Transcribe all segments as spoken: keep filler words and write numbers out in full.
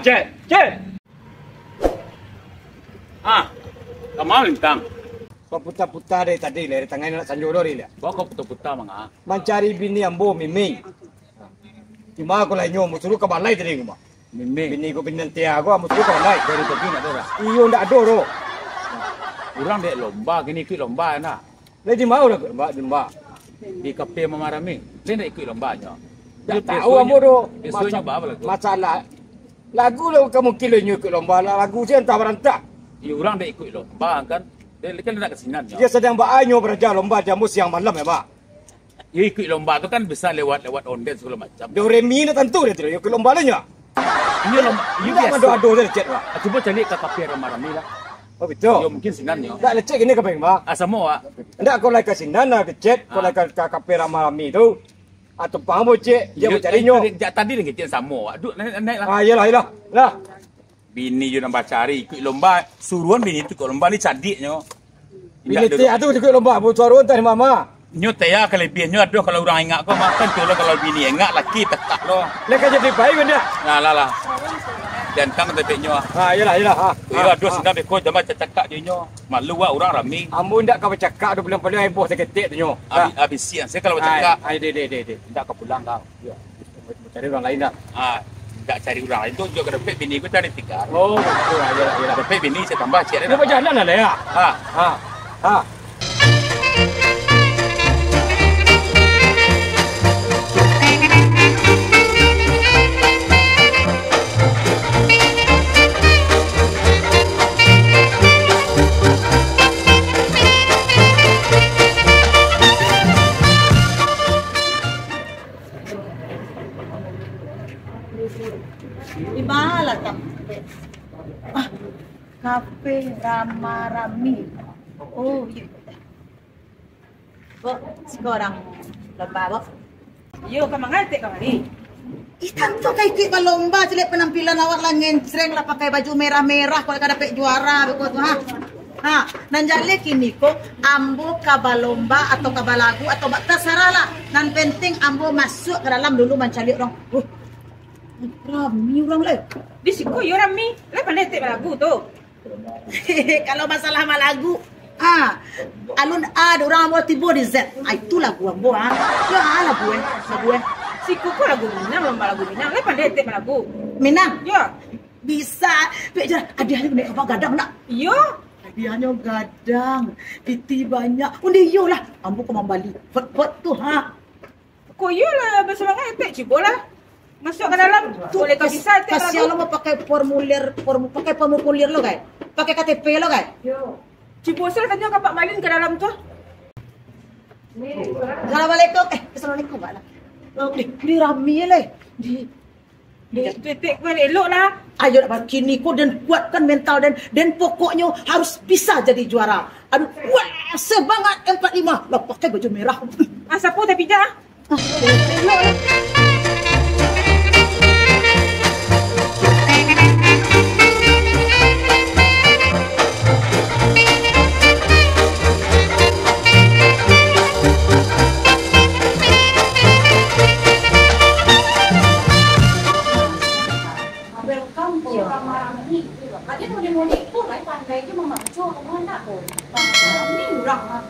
Cek, cek. Ah, ka ma Lintang? Baputa-puta dari tadi, dari tangah nak sanjo dari lah. Baa kok puta-puta manga? Mancari bini ambo, Mimi. Cuma aku lah inyo, ambo suruah ka balai tadi, Mak. Mimi. Bini ko, bini nanti aku, ambo suruah ka balai. Dari tadi ndak ado doh? Iyo, ndak ado doh. Urang dek lomba, kini ikuik lomba, nak. Lah, di ma urang ikuik lomba, di ma? Di kafe Mama Rami. Lai ndak ikuik lomba nyo? Ndak tahu ambo doh. Biasonyo baa lagu? Masalah lagu lah, ka mungkin lah inyo ikuik lomba lah, lagu se antah barantah. Iyo, urang dek ikuik lomba kan. Dek kan ndak ka sinan nyo. Iyo, sadang baa inyo baraja lomba di ambo siang malam, yo, Mak? Iyo, ikuik lomba tu kan bisa lewat, lewat onden sagalo macam. Do re mi ndak tantu dek tu, ikuik lomba lah nyo. Iyo, lom-, iyo. Ndak biaso. Mado-ado se lecet, Mak. Ah, cubo caliak ka kafe Mama Rami lah. Oh, batua? Iyo, mungkin sinan nyo. Ndak lecet kini ka Palembang. Ah, samo, Wak. Ndak, kok lai ka sinan lah, kecek, kok lai ka, ka kafe Mama Rami tu. Ah, tumpang ambo, cek, jo ambo cari nyo. Dari, dari tadi den kecek samo, Wak. Duduak, naiak, naiak lah. Ah, iyolah, iyolah. Lah. Bini jo nan bacari, ikuik lomba, suruahan bini tu ikuik lomba, ni cadiaknyo. Bini teh tu ikuik lomba, ambo suruahan tadi mama. Nyo teh yo, kalabiahan nyo ado, kalau urang engak ko, makan tu lo, kalau bini engak, laki takah lo. Lah, ka jadi pai benda. Nah, lah, lah. Gantang tapi nyo. Ha, iyolah, iyolah. Ha. Iyo, ado sinan beko, jama cakak jo inyo. Malu, Wak, urang rami. Ambo ndak ka bacakak tu, paling-paling heboh saketek tu nyo. Abih, abih siang, se kalau bacakak. Ai, ai, deh, deh, deh, deh. Ndak ka pulang kau. Iyo. Cari urang lain dah. Ah, ndak cari urang lain tu, jo ka dapek bini ko cari tiga. Oh, batua, iyolah, iyolah. Dapek bini, se tambah ciek dah. Nyo bajalan lah, yo? Ha. Ha. Ha. Di ma lah tampek? Ah, kafe Rama Rami. Oh, iyo. Bo, siko urang lomba, Bo. Iyo, ka manga etek kamari? Ih, tantu ka ikuik balomba, caliak panampilan awak lah ngencreng, lah pakai baju merah-merah, kok ka dapek juara, beko tu, ha. Ha, nan jaleh kini ko, ambo ka balomba atau ka balagu atau ba-, tasarah lah. Nan penting ambo masuak ka dalam dulu mancaliak urang. Uh, rami urang lai. Di siko yo rami, lai pandai etek balagu tu. Kalau masalah balagu, ah, alun ado urang ambo tibo di Z. Ah, itu lagu ambo, ah. Yo, ah, lagu, eh, lagu, eh. Siko ko lagu Minang, lomba lagu Minang. Lai pandai etek balagu? Minang? Yo. Bisa, pek je lah. Hadiahnyo naik kapal gadang nak? Iyo. Hadiahnyo gadang, piti banyak. Onde iyo lah, ambo ka mambali. Pot-pot tu, ha. Ko iyo lah, basumangaik etek, cubolah. Masuak ka dalam. Tu boleh ka kas-, bisa etek kasian lah. Lo mau pakai formulir, formu-, pakai formulir lo, kai? Pakai K T P lo, kai? Yo. Cubo se tanyo ka Pak Malin ka dalam tu. Assalamualaikum. Eh, assalamualaikum, Pak. Oh, di, di rami lah. Di Dek, dek, dek, kau elok lah. Ayo, nak bakini ko, den kuatkan mental den, den pokoknyo harus bisa jadi juara. Aduh, wah, semangat empat lima. Lah, pakai baju merah. Ah, siapa tapi dah? Ah, elok lah. Welcome to Rama Rami. Ado model-model tu, kan, pandai je mamaco, kamu anak tu. Rama Rami urang, ah.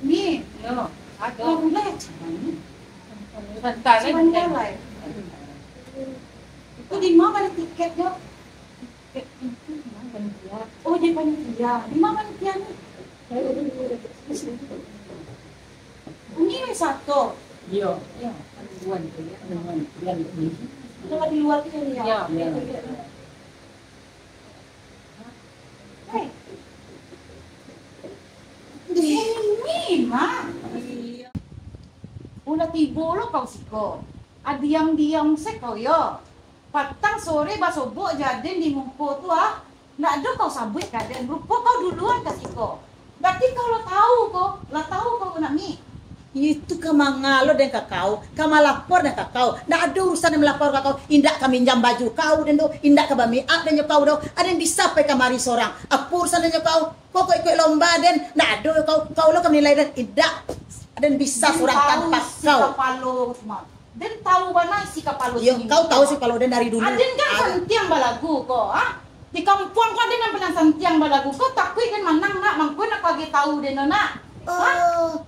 Ni, yo, ado. Oh, bulan. Sebentar, eh. Sebentar, eh. Itu di mana bali tiketnyo? Tiket itu di mana panitia? Oh, di panitia. Di mana panitia ni? Ini Sato. Iyo. Iyo. Di luar tu, ya. Di luar tu, ya. Kalau di luar tu, ya. Iyo. Iyo. Hei. Ini, Mak. Iyo. Ulah tibo lo kau siko. Ah, diam-diam se kau yo. Patang sore basobok jo aden di muko tu, ah. Ndak ado kau sabuik ka aden. Rupo kau duluan ka siko. Berarti kau lah tahu ko, lah tahu kau nak mi. Itu ka mangalo den ka kau, ka malapor den ka kau. Ndak ado urusan den malapor ka kau, indak ka minjam baju kau den do, indak ka bamiak den jo kau do. Aden bisa pai kamari sorang. Apo urusan den jo kau? Kau kok ikuik lomba den, ndak ado kau, kau lo ka manilai den, indak. Den bisa surang tanpa kau. Den tahu bana isi kapalo. Yo, kau tahu isi kapalo den dari dulu. Aden kan santiang balagu ko, ha? Di kampuang ko aden nan paling santiang balagu. Kau takuik den manang, nak? Mangko nak kau agiah tahu den, nak. Ha?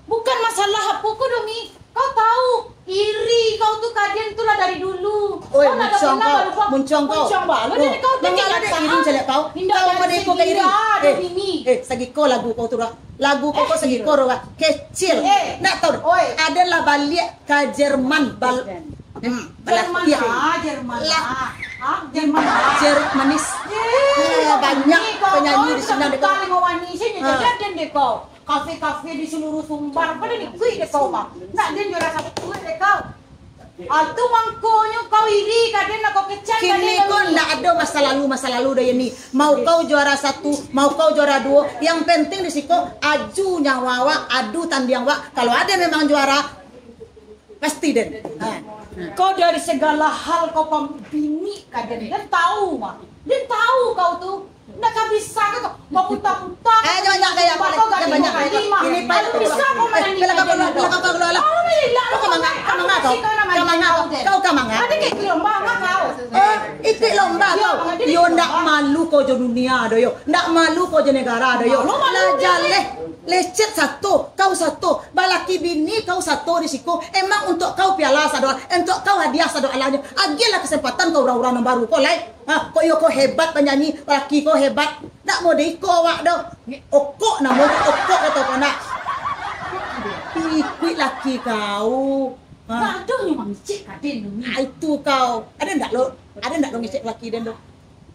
Bukan masalah apo ko doh, Mi. Kau tahu, iri kau tu ka den tu lah dari dulu. Oi, muncuang kau, muncuang kau. Muncuang balo dari kau tu. Mangala dek iri caliak kau. Kau mode iko ka iri. Eh, sagiko lagu kau tu, Rak. Lagu kau ko sagiko, Rak. Kecil. Nak tahu? Oi. Aden lah baliak ka Jerman. Bal- Hmm, Jerman balatiah. Ah, Jerman. Lah. Ah, Jerman. Jermanis. Eh, banyak penyanyi di sinan dek kau. Kali ngawani sini, jadi aden dek kau. Kafe-kafe di seluruh Sumbar, pada dikuik dek kau, mah. Nak den juara satu dek kau. Ah, tu mangkonyo kau iri ka den, nak kau kecek ka den. Kini ko ndak ado masa lalu, masa lalu dah ini. Mau kau juara satu, mau kau juara duo, yang penting di siko aju nyawa awak, adu tandiang awak. Kalau ado memang juara, pasti den. Ha. Kau dari segala hal kau pambini ka den. Den tahu, mah. Den tahu kau tu. Ndak ka bisa ka kau. Baputa-puta. Eh, jangan, jangan, jangan, kau jangan, ganti jangan, kali, mah. Ini, Pak. Kalau bisa kau manyanyi. Eh, belakang kau, belakang kau, belakang. Alhamdulillah, kau ka manga, ka manga kau. Kau ka manga kau. Kau ka manga. Ada kayak lomba, mah, kau. Eh, ikut lomba kau. Yo, ndak malu kau jo dunia doh, yo. Ndak malu kau jo negara doh, yo. Malu, malu. Lah jaleh. Lecet sato, kau sato, balaki bini kau sato di siko. Emang untuak kau piala sado, untuak kau hadiah sado alanyo. Agiahlah kesempatan kau urang-urang nan baru ko lai. Ha, kok iyo kau hebat banyanyi, laki kau hebat. Ndak mode iko awak doh. Okok namo tu, okok kato kau nak. Ikuik laki kau. Ha. Ndak ado nyo mangecek ka den tu, Mi. Ah, itu kau. Ado ndak lo? Ado ndak lo ngecek laki den tu?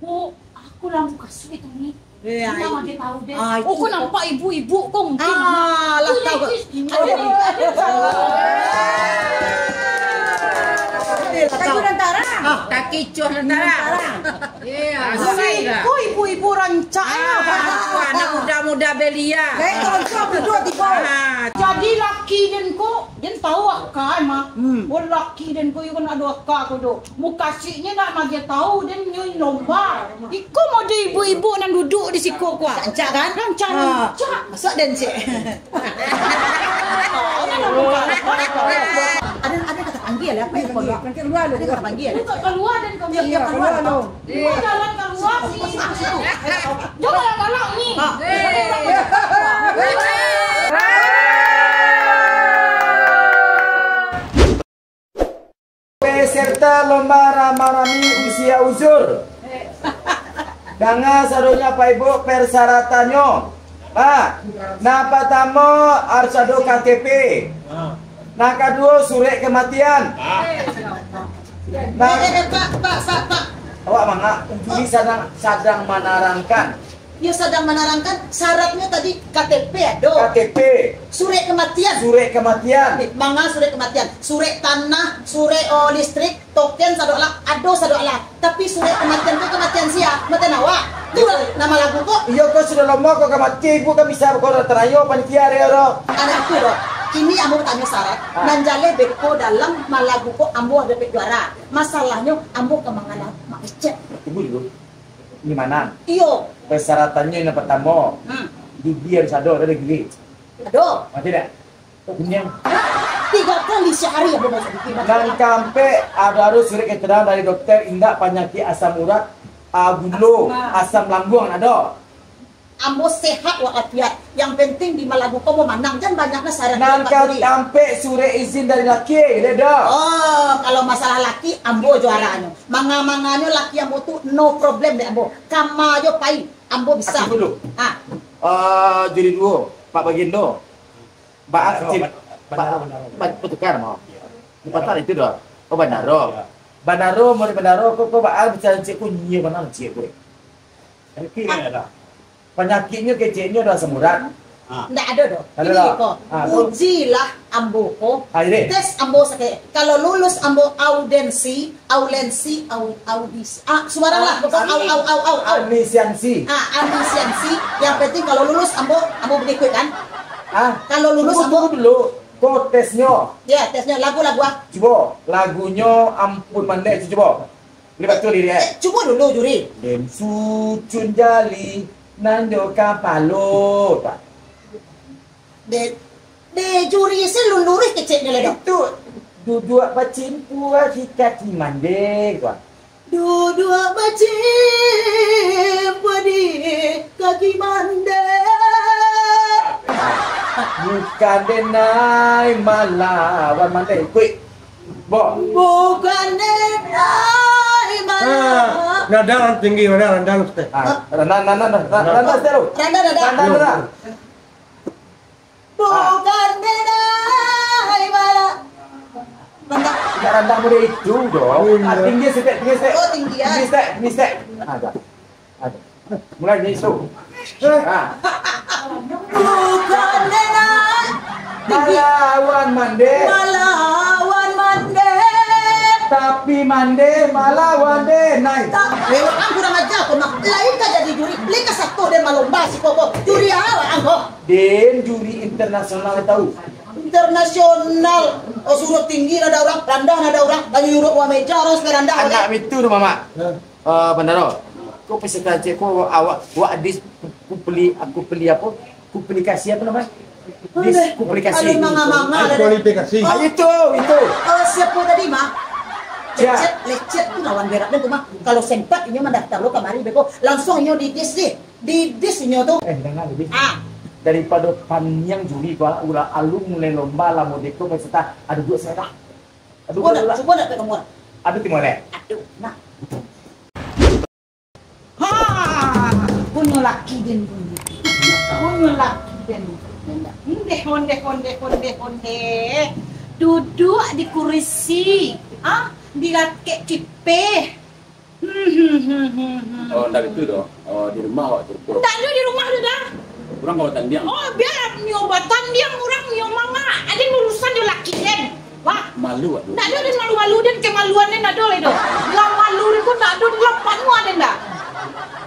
Oh, aku lah mukasuik itu, Mi. Eh, ai. Indak mangecek tahu den. Ah, itu. Oh, kau nampak ibu-ibu kau mungkin. Ah, lah tahu. Takicuah lantara. Ah. Takicuah lantara. Iyo. Asai lah. Kau ibu-ibu rancak lah. Ah, anak muda-muda belia. Eh, kalau kau duduk di bawah. Ah. Jadi laki den ko, den tahu aka emang. Hmm. Oh, laki den ko, iyo kan ado aka ko do. Mukasuiknyo nak magiah tahu, den nyo lomba. Iko mode ibu-ibu nan duduk di siko ko. Rancak kan? Rancak, ah, rancak. Masuak den, Cik. Ado, ado kata panggil, apa yang kau buat? Ado kata panggil. Ado kata panggil. Ado kata panggil. Iyo, iyo, kalua lo. Iyo, kalua lo. Kalua lo. Jangan galak-galak ni. Ah. Peserta lomba rama-rami usia uzur. Danga sadonyo Apak Ibu persaratannyo. Ha, nan partamo harus ado K T P. Nan kaduo surek kamatian. Nan Eh, eh, eh, Pak, Pak, Pak, Pak. Awak manga, juri sadang, sadang manarangkan. Iyo sadang manarangkan syaratnyo tadi K T P ado. K T P. Surek kamatian. Surek kamatian. Eh, manga surek kamatian. Surek tanah, surek, oh, listrik, token sadoalah, ado sadoalah. Tapi surek kamatian tu kamatian sia? Kamatian awak. Tu lah nama lagu ko. Iyo ko sudah lamo ko kamatian, ibu kan bisa ko tarayo panitia ado. Anak tu doh. Kini ambo batanyo syarat. Ah. Nan jaleh beko dalam malagu ko ambo dapek juara. Masalahnyo ambo ka mangala mak kecek. Tunggu dulu. Di mana? Iyo. Persyaratannya yang pertama, hmm, gigi harus ada, ada gigi. Ado. Mati tak? Kunyang. Tiga kali sehari ambo masak gigi. Nan kaampek, ado harus surat keterangan dari dokter, indak panyakit asam urat, ah, gulo, asam lambung, ado. Ambo sehat walafiat. Yang penting di malagu ko ambo manang. Jan banyak lah syarat. Nan kaampek, surat izin dari laki, dek dah. Oh, kalau masalah laki, ambo juaranyo. Manga-manganyo laki ambo tu no problem dek ambo. Kama jo pai, ambo bisa. Aku dulu. Ah. Ah, juri duo, Pak Bagindo. Ba-, Bandaro, cip-, Bandaro, ba-, Bandaro. Ba-, batukar mau. Di pasar itu doh. Oh, Bandaro. Iya. Bandaro, mau di Bandaro, kok, kok ba-, ah, bicara cik kunyi, mana cik, gue. Oke, ah, ya dah. Panyakiknyo keceknyo dah asam urat. Ah. Ndak ado doh. Ndak ado doh. Ini ko, ah, tu. Ujilah ambo ko. Ah, ini. Tes ambo sakali. Kalau lulus ambo audensi, aulensi, au-, audisi. Ah, sembarang lah. Ah, pokok au, au, au, au, au. Admisiansi. Ah, admisiansi. Yang penting kalau lulus ambo, ambo berikut kan. Ah, kalau lulus tunggu, ambo tunggu dulu. Ko tesnyo. Ya, tesnyo. Lagu, lagu ah. Cubo, lagunyo Ampun Mandai tu cubo. Boleh baca lirik, eh? Eh, cubo dulu, juri. Den sucun jali nan jo kapalo, tak? Den, Teh juri se lun luruih keceknyo lai doh. Itu duduak bacimpua di kaki mande, ko. Duduak bacimpua di kaki mande. Bukan denai malawan mande. Kuik. Bo. Bukan denai malawan. Ah, nada tinggi, nada, nada, Ustaz. Ah, nada, nada, nada, nada, nada, Ustaz. Nada, nada. Nada, nada. Bukan denai bala. Rendah. Tidak rendah model itu, dong. Oh, iya. Ah, tinggi sikit, tinggi sikit. Oh, tinggi, ya. Tinggi sikit, tinggi sikit. Ada. Ada. Mulai dari situ. Ah. Bukan denai. Tinggi. Malawan mande. Malawan mande. Tapi mande malawan denai. Tak, eh, ang kurang aja ko, Mak. Lain ka jadi juri, lain ka sato den malomba siko ko. Juri awak ang ko. Den juri internasional tau. Internasional. Oh, suruah tinggi nada urang, randah nada urang. Tanyo urut buah meja urang sampai randah. Anak itu tu, Mamak. Hah? Eh, Bandaro. Ko peserta cek ko awak, awak dis, ku peli, aku peli apa? Kuplikasi apa nama? Dis, kuplikasi. Alun manga-manga. Kualifikasi. Ah, itu, itu. Eh, siapa tadi, Mak? Ya. Lecet, lecet tu lawan berak den tu, Mak. Kalau sempat inyo mandaftar lo kamari beko, langsung inyo di dis deh. Di dis inyo tu. Eh, dengar, dis. Ah. Daripado paniang juri ko, ulah alun mulai lomba lah, modeko peserta. Aduh, duit saya dah. Aduh, cubo nak, cubo nak, Pak Nomor. Aduh, timur, eh? Aduh, nah. Ha, punyo laki den punyo. Punyo laki den. Ondeh, ondeh, ondeh, ondeh, ondeh. Duduak di kurisi. Ah, di lakek tipeh. Hmm, hmm, hmm, hmm, hmm. Oh, ndak itu doh. Oh, di rumah awak turko. Ndak ado di rumah tu dah. Urang kawa tandiang. Oh, biar nio batandiang urang nio manga. Aden urusan jo laki den. Wah. Malu, aduh. Ndak ado den malu-malu den, kemaluan den ndak ado lai doh. Lah malu den ko ndak ado, lah panuah den dah.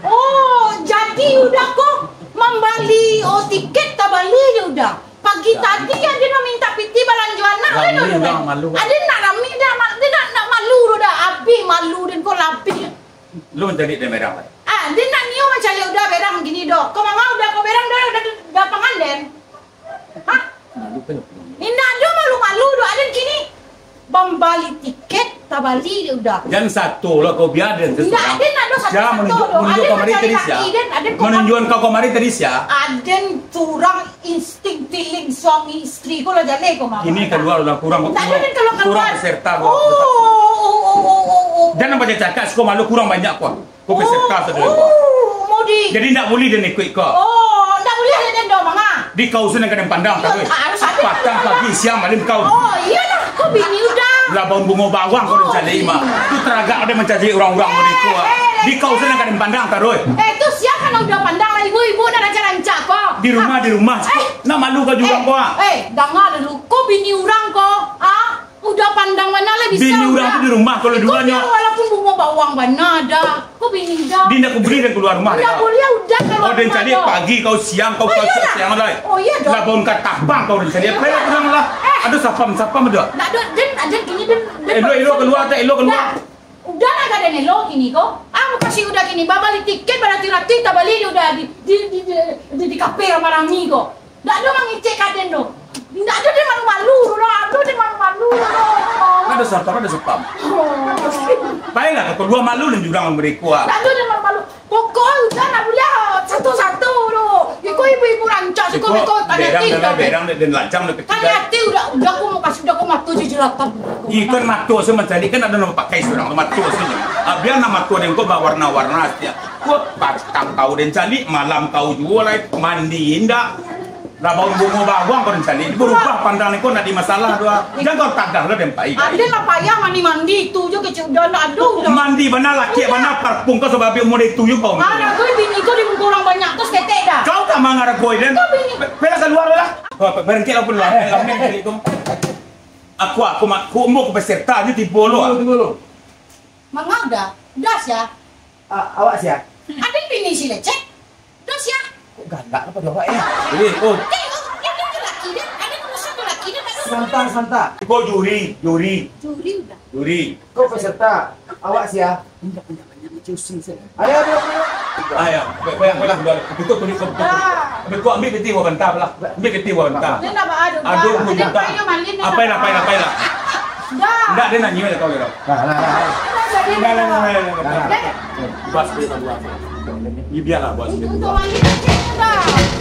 Oh, jadi Uda ko mambali, oh, tiket tabali jo Uda. Pagi tadi aden mamintak pitih balanjo anak, rami, kan, urang malu. Aden ndak rami dah, ma-, aden ndak, ndak malu doh dah. Abih malu den ko, labih. Lu mancaliak den berang, Pak? Ah, den ndak nio mancaliak Uda berang kini doh. Ko manga Uda ko berang dah, dah, dah pangan den. Hah? Malu kan? Indak ado malu-malu doh aden kini. Mambali tiket, tabali dek Uda. Jan sato lah kau, bia den tu surang. Indak, aden ado sato-sato doh. Sia manunjuk, manunjuk kamari tadi sia? Manunjuakan kau kamari tadi sia? Aden surang insting feeling suami istri ko lah jaleh ko, Mama. Kini kalua lah, kurang, kurang peserta ko. Oh, oh, oh. Jan nampak cakak, siko malu kurang banyak ko. Ko peserta sajo ko. Oh, mau di- Jadi ndak buliah den ikuik ko. Oh, ndak buliah den doh, Manga. Di kau se nan ka den pandang taruih. Patang, pagi, siang, malam kau. Oh, iyolah, ko bini Uda. Labaun bungo bawang kau den caliak, Mak. Tu taragak den mancaliak urang-urang model ko, ah. Di kau se nan ka den pandang taruih. Eh, tu sia nan Uda pandang lah, ibu-ibu nan rancak-rancak ko. Di rumah, di rumah. Eh. Nak malu ka jo urang ko, ah. Eh, danga dulu. Ko bini urang ko, ah. Uda pandang bana lai bisa. Bini urang tu di rumah, kalau duanyo. Walaupun bungo bawang bana dah. Ko bini Uda. Di ndak kubri den kalua rumah. Ndak buliah Uda kalua rumah. Oh, den caliak pagi, kau siang, kau siang lai. Oh, iyolah. Labaun katapang kau den caliak. Payah pulang lah. Eh. Ado sapam-sapam ado. Ndak ado, den, den kini den, den elok-elok kalua, tak elok kalua. Uda lah ka den elok kini ko. Ah, mukasuik Uda kini, babali tiket baratuih-ratuih, tabali di Uda di, di, di kafe rami-rami ko. Ndak ado mangecek ka den doh. Ndak ado den malu-malu doh, ndak ado den malu-malu doh. Ado sapam, ado sapam. Oh. Payahlah, kalua malu den jo urang mereka, ah. Ndak ado den malu-malu. Pokok Uda ndak buliah sato-sato doh. Iko ibu-ibu rancak siko, iko berang, berang, den lacang, den kecil. Kan ati Uda, Uda ko mukasuik Uda ko mato jo jelalatan. Ikan mato se mancaliak kan ado nan pakai surang mato se. Ah, bia nan mato den ko bawarna-warna setiap. Ko batang kau den caliak, malam kau juo lai, mandi indak. Labaun bungo bawang kau den caliak. Barubah pandang ni ko ndak di masalah tu, ah. Jan kau tadah lah den pai. Aden lah payah mandi-mandi tu jo kecek Uda ndak ado Uda. Mandi bana, lakiak bana, parfum kau sababik umua itu jo kau. Anak kau bini kau di muko urang banyak tu saketek dah. Kau tak mangaragoi den. Kau bini. Pe-, pela kalua lah. Oh, pe-, berhenti lah pun lah. Aku, aku ma-, ku umur ku peserta ni tibo lo. Tibo, tibo lo. Manga Uda? Uda sia? Ah, awak sia? Aden bini si lecet. Uda sia? Kok galak lah pado awak, eh? Eh, oh. Eh, oh, aden tu laki den, aden urusan tu laki den, aden. Santa, santa. Ko juri, juri. Juri Uda. Juri. Ko peserta, awak sia? Indak, indak banyak, macam usung saja. Ayo, ayo, ayo. Ah, ya. Baik, baik, baik, baik. Betul, betul, betul. Betul, ambil piti buah banta lah. Ambil piti buah banta. Dia nak ba-, aduh, dah. Aduh, buah banta. Dia nak main, dia nak main. Apai lah, apai lah, apai lah. Dah. Ndak, dia nangis, dia tahu dia dah. Nah, nah, nah. Dia nak jadi. Nah, nah, nah, nah, nah, nah. Dah. Bas, dia nak buat. Biarlah, bos. Untuk main, dia dah.